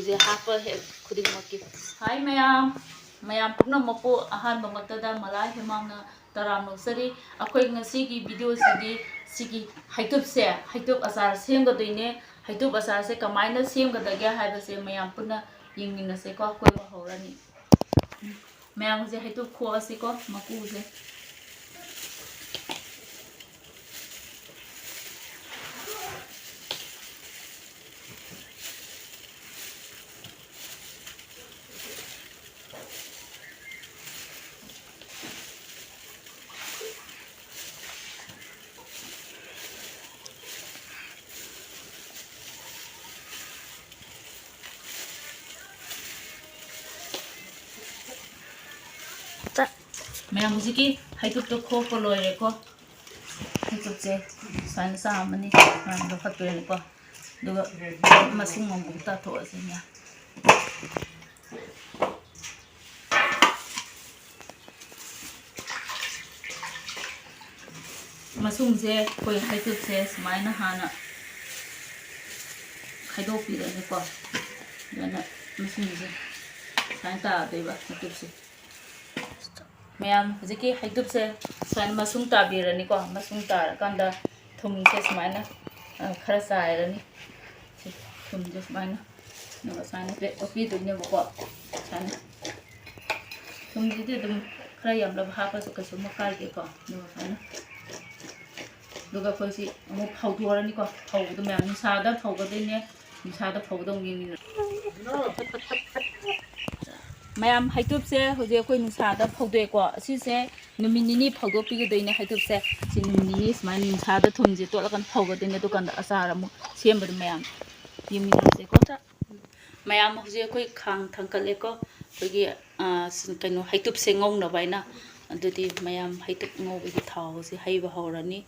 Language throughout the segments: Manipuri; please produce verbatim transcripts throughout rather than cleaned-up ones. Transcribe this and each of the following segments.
ꯁꯦ ꯍꯥꯞꯄ ꯍꯦꯛ ꯈꯨꯗꯤꯡꯃꯛꯀꯤ꯫ ꯍꯥꯏ ꯃꯌꯥꯝ, ꯃꯌꯥꯝ ꯄꯨꯝꯅꯃꯛꯄꯨ ꯑꯍꯥꯟꯕꯃꯛꯇꯗ ꯃꯂꯥ ꯍꯦꯃꯥꯡꯅ ꯇꯔꯥꯝ ꯑꯣꯛꯆꯔꯤ꯫ ꯑꯩꯈꯣꯏ ꯉꯁꯤꯒꯤ video ꯁꯤꯗꯤ ꯁꯤꯒꯤ ꯍꯩꯇꯨꯞꯁꯦ, ꯍꯩꯇꯨꯞ ꯑꯆꯥꯔ ꯁꯦꯝꯒꯗꯣꯏꯅꯦ꯫ ꯍꯩꯇꯨꯞ ꯑꯆꯥꯔꯁꯦ ꯀꯃꯥꯏꯅ ꯁꯦꯝꯒꯗꯒꯦ ꯍꯥꯏꯕꯁꯦ ꯃꯌꯥꯝ ꯄꯨꯟꯅ ꯌꯦꯡꯃꯤꯟꯅꯁꯦꯀꯣ꯫ ꯑꯩꯈꯣꯏ ꯍꯧꯔꯅꯤ꯫ ꯃꯌꯥꯝꯁꯦ ꯍꯩꯇꯨꯞ ꯈꯣꯛꯑꯁꯤꯀꯣ, ꯃꯀꯨꯁꯦ꯫ ꯃꯌꯥꯝ ꯍꯧꯖꯤꯛꯀꯤ ꯍꯩꯇꯨꯞꯇꯣ ꯈꯣꯛꯄ ꯂꯣꯏꯔꯦꯀꯣ꯫ ꯍꯩꯇꯨꯞꯁꯦ ꯁꯨꯃꯥꯏꯅ ꯆꯥꯝꯃꯅꯤ, ꯁꯨꯃꯥꯏꯅ ꯂꯧꯈꯠꯇꯣꯏꯅꯤꯀꯣ꯫ ꯑꯗꯨꯒ ꯃꯁꯨꯡ ꯑꯃꯨꯛ ꯇꯥꯊꯣꯛꯑꯁꯤꯅꯦ꯫ ꯃꯁꯨꯡꯁꯦ ꯑꯩꯈꯣꯏ ꯍꯩꯇꯨꯞꯁꯦ ꯁꯨꯃꯥꯏꯅ ꯍꯥꯟꯅ ꯈꯥꯏꯗꯣꯛꯄꯤꯔꯅꯤꯀꯣ꯫ ꯑꯗꯨꯃꯥꯏꯅ ꯃꯁꯨꯡꯁꯦ ꯁꯨꯃꯥꯏꯅ ꯇꯥꯗꯣꯏꯕ ꯍꯩꯇꯨꯞꯁꯦ꯫ ꯃꯌꯥꯝ ꯍꯧꯖꯤꯛꯀꯤ ꯍꯩꯇꯨꯞꯁꯦ ꯁꯨꯃꯥꯏꯅ ꯃꯁꯨꯡ ꯇꯥꯕꯤꯔꯅꯤꯀꯣ꯫ ꯃꯁꯨꯡ ꯇꯥꯔꯀꯥꯟꯗ ꯊꯨꯝꯁꯦ ꯁꯨꯃꯥꯏꯅ, ꯑ, ꯈꯔ ꯆꯥꯏꯔꯅꯤ꯫ ꯁꯤ ꯊꯨꯝꯁꯦ ꯁꯨꯃꯥꯏꯅ, ꯑꯗꯨꯒ ꯁꯨꯃꯥꯏꯅ ꯄꯦꯛ ꯑꯣꯠꯄꯤꯗꯣꯏꯅꯦꯕꯀꯣ꯫ ꯁꯨꯃꯥꯏꯅ ꯊꯨꯝꯁꯤꯗꯤ ꯑꯗꯨꯝ ꯈꯔ ꯌꯥꯝꯂꯞ ꯍꯥꯞꯄꯁꯨ ꯀꯩꯁꯨꯝ ꯀꯥꯏꯗꯦꯀꯣ꯫ ꯑꯗꯨꯒ ꯁꯨꯃꯥꯏꯅ, ꯑꯗꯨꯒ ꯑꯩꯈꯣꯏ ꯁꯤ ꯑꯃꯨꯛ ꯐꯧꯗꯣꯛꯑꯅꯤꯀꯣ꯫ ꯐꯧꯕꯗꯣ ꯃꯌꯥꯝ ꯅꯨꯡꯁꯥꯗ ꯐꯧꯒꯗꯣꯏꯅꯦ꯫ ꯅꯨꯡꯁꯥꯗ ꯐꯧꯗꯧ ꯌꯦꯡꯉꯤꯅ꯫ ꯃꯌꯥꯝ ꯍꯩꯇꯨꯞꯁꯦ ꯍꯧꯖꯤꯛ ꯑꯩꯈꯣꯏ ꯅꯨꯡꯁꯥꯗ ꯐꯧꯗꯣꯛꯑꯦꯀꯣ꯫ ꯑꯁꯤꯁꯦ ꯅꯨꯃꯤꯠ ꯅꯤꯅꯤ ꯐꯧꯗꯣꯛꯄꯤꯒꯗꯣꯏꯅꯦ ꯍꯩꯇꯨꯞꯁꯦ꯫ ꯁꯤ ꯅꯨꯃꯤꯠ ꯅꯤꯅꯤ ꯁꯨꯃꯥꯏꯅ ꯅꯨꯡꯁꯥꯗ ꯊꯨꯝꯁꯦ ꯇꯣꯠꯂꯀꯥꯟꯗ ꯐꯧꯒꯗꯣꯏꯅꯦ꯫ ꯑꯗꯨꯀꯥꯟꯗ ꯑꯆꯥꯔ ꯑꯃꯨꯛ ꯁꯦꯝꯕꯗꯣ ꯃꯌꯥꯝ ꯌꯦꯡꯃꯤꯟꯅꯁꯦꯀꯣ꯫ ꯃꯌꯥꯝ ꯍꯧꯖꯤꯛ ꯑꯩꯈꯣꯏ ꯈꯥꯡ ꯊꯥꯡꯀꯠꯂꯦꯀꯣ꯫ ꯑꯩꯈꯣꯏꯒꯤ, ꯑ, ꯀꯩꯅꯣ ꯍꯩꯇꯨꯞꯁꯦ ꯉꯧꯅꯕ ꯍꯥꯏꯅ꯫ ꯑꯗꯨꯗꯤ ꯃꯌꯥꯝ ꯍꯩꯇꯨꯞ ꯉꯧꯕꯒꯤ ꯊꯥꯎꯁꯦ ꯍꯩꯕ ꯍꯧꯔꯅꯤ꯫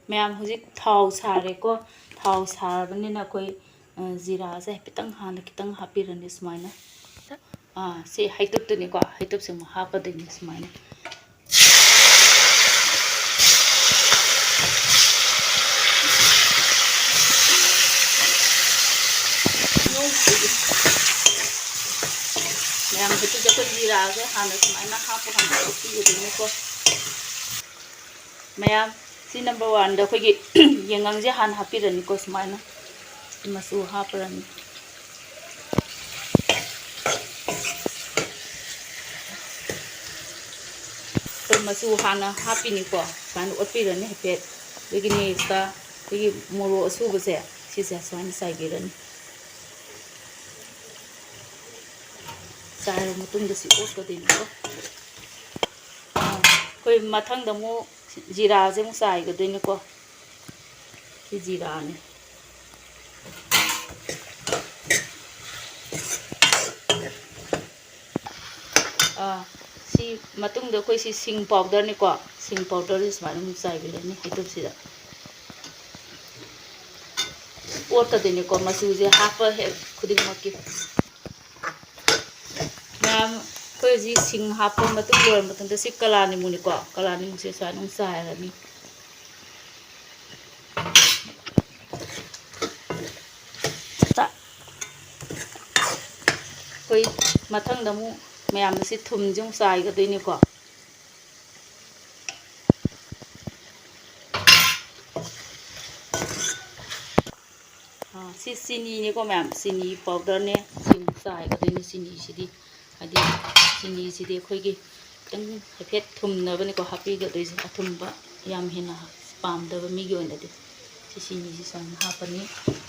ꯃꯌꯥꯝ ꯍꯧꯖꯤꯛ ꯊꯥꯎ ꯁꯥꯔꯦꯀꯣ꯫ ꯊꯥꯎ ꯁꯥꯔꯕꯅꯤꯅ ꯑꯩꯈꯣꯏ, ꯑ, ꯖꯤꯔꯥꯁꯦ ꯍꯥꯏꯐꯦꯠꯇꯪ ꯍꯥꯟꯅ ꯈꯤꯇꯪ ꯍꯥꯞꯄꯤꯔꯅꯤ ꯁꯨꯃꯥꯏꯅ꯫ ꯑꯥ, ꯁꯤ ꯍꯩꯇꯨꯞꯇꯨꯅꯤꯀꯣ꯫ ꯍꯩꯇꯨꯞꯁꯦ ꯑꯃꯨꯛ ꯍꯥꯞꯀꯗꯣꯏꯅꯤ ꯁꯨꯃꯥꯏꯅ꯫ ꯃꯌꯥꯝ, ꯍꯧꯖꯤꯛꯇꯤ ꯑꯩꯈꯣꯏ ꯖꯤꯔꯥꯁꯦ ꯍꯥꯟꯅ ꯁꯨꯃꯥꯏꯅ ꯍꯥꯞꯄ ꯀꯥꯟꯗ ꯑꯣꯠꯄꯤꯒꯗꯣꯏꯅꯤꯀꯣ꯫ ꯃꯌꯥꯝ, ꯁꯤ number oneꯗ ꯑꯩꯈꯣꯏꯒꯤ ꯌꯥꯏꯉꯪꯁꯦ ꯍꯥꯟꯅ ꯍꯥꯞꯄꯤꯔꯅꯤꯀꯣ꯫ ꯁꯨꯃꯥꯏꯅ ꯃꯆꯨ ꯍꯥꯞꯄꯔꯅꯤ꯫ ꯑꯩꯈꯣꯏ ꯃꯆꯨ ꯍꯥꯟꯅ ꯍꯥꯞꯄꯤꯅꯤꯀꯣ꯫ ꯁꯨꯃꯥꯏꯅ ꯑꯣꯠꯄꯤꯔꯅꯤ ꯍꯥꯏꯐꯦꯠ꯫ ꯑꯗꯨꯒꯤ next ꯑꯩꯈꯣꯏꯒꯤ ꯃꯣꯔꯣꯛ ꯑꯁꯨꯕꯁꯦ, ꯁꯤꯁꯦ ꯁꯨꯃꯥꯏꯅ ꯆꯥꯏꯕꯤꯔꯅꯤ꯫ ꯆꯥꯏꯔꯕ ꯃꯇꯨꯡꯗ ꯁꯤ ꯑꯣꯠꯀꯗꯣꯏꯅꯤꯀꯣ꯫ ꯑꯥ, ꯑꯩꯈꯣꯏ ꯃꯊꯪꯗ ꯑꯃꯨꯛ ꯖꯤꯔꯥꯁꯦ ꯑꯃꯨꯛ ꯆꯥꯏꯒꯗꯣꯏꯅꯤꯀꯣ꯫ ꯁꯤ ꯖꯤꯔꯥꯅꯤ꯫ ꯑꯥ, ꯁꯤ ꯃꯇꯨꯡꯗ ꯑꯩꯈꯣꯏ ꯁꯤ ꯁꯤꯡ powderꯅꯤꯀꯣ꯫ ꯁꯤꯡ powderꯁꯦ ꯁꯨꯃꯥꯏꯅ ꯑꯃꯨꯛ ꯆꯥꯏꯕꯤꯔꯅꯤ ꯍꯩꯇꯨꯞꯁꯤꯗ꯫ ꯑꯣꯠꯀꯗꯣꯏꯅꯤꯀꯣ ꯃꯆꯨꯁꯦ ꯍꯥꯞꯄ ꯍꯦꯛ ꯈꯨꯗꯤꯡꯃꯛꯀꯤ꯫ ꯃꯌꯥꯝ, ꯑꯩꯈꯣꯏ ꯍꯧꯖꯤꯛ ꯁꯤꯡ ꯍꯥꯞꯄ ꯃꯇꯨꯡ ꯂꯣꯏꯔ ꯃꯇꯨꯡꯗ ꯁꯤ ꯀꯂꯥ ꯅꯤꯃꯨꯅꯤꯀꯣ꯫ ꯀꯂꯥ ꯅꯤꯃꯨꯁꯦ ꯁꯨꯃꯥꯏꯅ ꯑꯃꯨꯛ ꯆꯥꯏꯔꯅꯤ꯫ ꯑꯩꯈꯣꯏ ꯃꯊꯪꯗ ꯑꯃꯨꯛ ꯃꯌꯥꯝꯅ ꯁꯤ ꯊꯨꯝꯁꯦ ꯑꯃꯨꯛ ꯆꯥꯏꯒꯗꯣꯏꯅꯤꯀꯣ꯫ ꯑꯥ, ꯁꯤ ꯆꯤꯅꯤꯅꯦꯀꯣ ꯃꯌꯥꯝ, ꯆꯤꯅꯤ powderꯅꯦ꯫ ꯁꯤ ꯑꯃꯨꯛ ꯆꯥꯏꯒꯗꯣꯏꯅꯤ ꯆꯤꯅꯤꯁꯤꯗꯤ꯫ ꯍꯥꯏꯗꯤ ꯆꯤꯅꯤꯁꯤꯗꯤ ꯑꯩꯈꯣꯏꯒꯤ ꯈꯤꯇꯪ ꯍꯥꯏꯐꯦꯠ ꯊꯨꯝꯅꯕꯅꯤꯀꯣ ꯍꯥꯞꯄꯤꯒꯗꯣꯏꯁꯦ, ꯑꯊꯨꯝꯕ ꯌꯥꯝ ꯍꯦꯟꯅ ꯄꯥꯝꯗꯕ ꯃꯤꯒꯤ ꯑꯣꯏꯅꯗꯤ꯫ ꯁꯤ ꯆꯤꯅꯤꯁꯤ ꯁꯨꯃꯥꯏꯅ ꯍꯥꯞꯄꯅꯤ꯫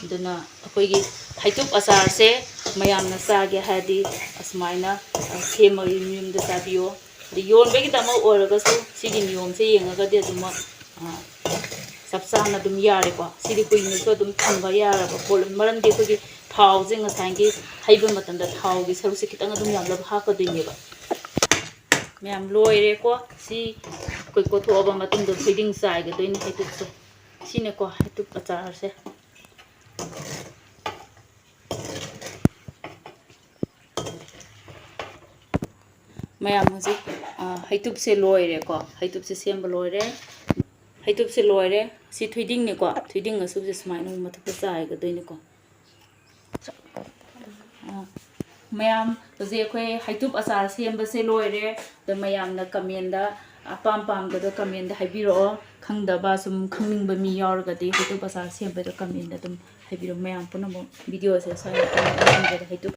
ꯑꯗꯨꯅ ꯑꯩꯈꯣꯏꯒꯤ ꯍꯩꯇꯨꯞ ꯑꯆꯥꯔꯁꯦ ꯃꯌꯥꯝꯅ ꯆꯥꯒꯦ ꯍꯥꯏꯔꯗꯤ ꯑꯁꯨꯃꯥꯏꯅ, ꯑ, ꯁꯦꯝꯃꯒ ꯌꯨꯝ ꯌꯨꯝꯗ ꯆꯥꯕꯤꯌꯣ꯫ ꯑꯗ ꯌꯣꯟꯕꯒꯤꯗꯃꯛ ꯑꯣꯏꯔꯒꯁꯨ ꯁꯤꯒꯤ ꯅꯤꯌꯣꯝꯁꯦ ꯌꯦꯡꯉꯒꯗꯤ ꯑꯗꯨꯃꯛ, ꯑ, ꯆꯞ ꯆꯥꯅ ꯑꯗꯨꯝ ꯌꯥꯔꯦꯀꯣ꯫ ꯁꯤꯗꯤ ꯀꯨꯏꯅꯁꯨ ꯑꯗꯨꯝ ꯊꯝꯕ ꯌꯥꯔꯕ ꯄꯣꯠ, ꯃꯔꯝꯗꯤ ꯑꯩꯈꯣꯏꯒꯤ ꯊꯥꯎꯁꯦ ꯉꯁꯥꯏꯒꯤ ꯍꯩꯕ ꯃꯇꯝꯗ ꯊꯥꯎꯒꯤ ꯁꯔꯨꯛꯁꯦ ꯈꯤꯇꯪ ꯑꯗꯨꯝ ꯌꯥꯝꯂꯞ ꯍꯥꯞꯀꯗꯣꯏꯅꯦꯕ꯫ ꯃꯌꯥꯝ ꯂꯣꯏꯔꯦꯀꯣ꯫ ꯁꯤ ꯑꯩꯈꯣꯏ ꯀꯣꯠꯊꯣꯛꯑꯕ ꯃꯇꯨꯡꯗ ꯊꯣꯏꯗꯤꯡ ꯆꯥꯏꯒꯗꯣꯏꯅꯤ ꯍꯩꯇꯨꯞꯁꯦ꯫ ꯁꯤꯅꯦꯀꯣ ꯍꯩꯇꯨꯞ ꯑꯆꯥꯔꯁꯦ꯫ ꯃꯌꯥꯝ ꯍꯧꯖꯤꯛ, ꯑ, ꯍꯩꯇꯨꯞꯁꯦ ꯂꯣꯏꯔꯦꯀꯣ꯫ ꯍꯩꯇꯨꯞꯁꯦ ꯁꯦꯝꯕ ꯂꯣꯏꯔꯦ꯫ ꯍꯩꯇꯨꯞꯁꯦ ꯂꯣꯏꯔꯦ꯫ ꯁꯤ ꯊꯣꯏꯗꯤꯡꯅꯤꯀꯣ꯫ ꯊꯣꯏꯗꯤꯡ ꯑꯁꯨꯕꯁꯦ ꯁꯨꯃꯥꯏꯅ ꯑꯃꯨꯛ ꯃꯊꯛꯇ ꯆꯥꯏꯒꯗꯣꯏꯅꯤꯀꯣ꯫ ꯑ, ꯃꯌꯥꯝ, ꯍꯧꯖꯤꯛ ꯑꯩꯈꯣꯏ ꯍꯩꯇꯨꯞ ꯑꯆꯥꯔ ꯁꯦꯝꯕꯁꯦ ꯂꯣꯏꯔꯦ꯫ ꯑꯗꯣ ꯃꯌꯥꯝꯅ comment ꯑꯄꯥꯝ ꯄꯥꯝꯗꯗꯣ comment ꯍꯥꯏꯕꯤꯔꯛꯑꯣ꯫ ꯈꯪꯗꯕ ꯁꯨꯝ ꯈꯪꯅꯤꯡꯕ ꯃꯤ ꯌꯥꯎꯔꯒꯗꯤ ꯍꯩꯇꯨꯞ ꯑꯆꯥꯔ ꯁꯦꯝꯕꯗꯣ comment ꯑꯗꯨꯝ ꯍꯥꯏꯕꯤꯔꯛꯑꯣ꯫ ꯃꯌꯥꯝ ꯄꯨꯝꯅꯃꯛ videoꯁꯦ ꯁ꯭ꯋꯥꯏꯗ ꯂꯣꯏꯁꯤꯟꯖꯔꯦ꯫ ꯍꯩꯇꯨꯞ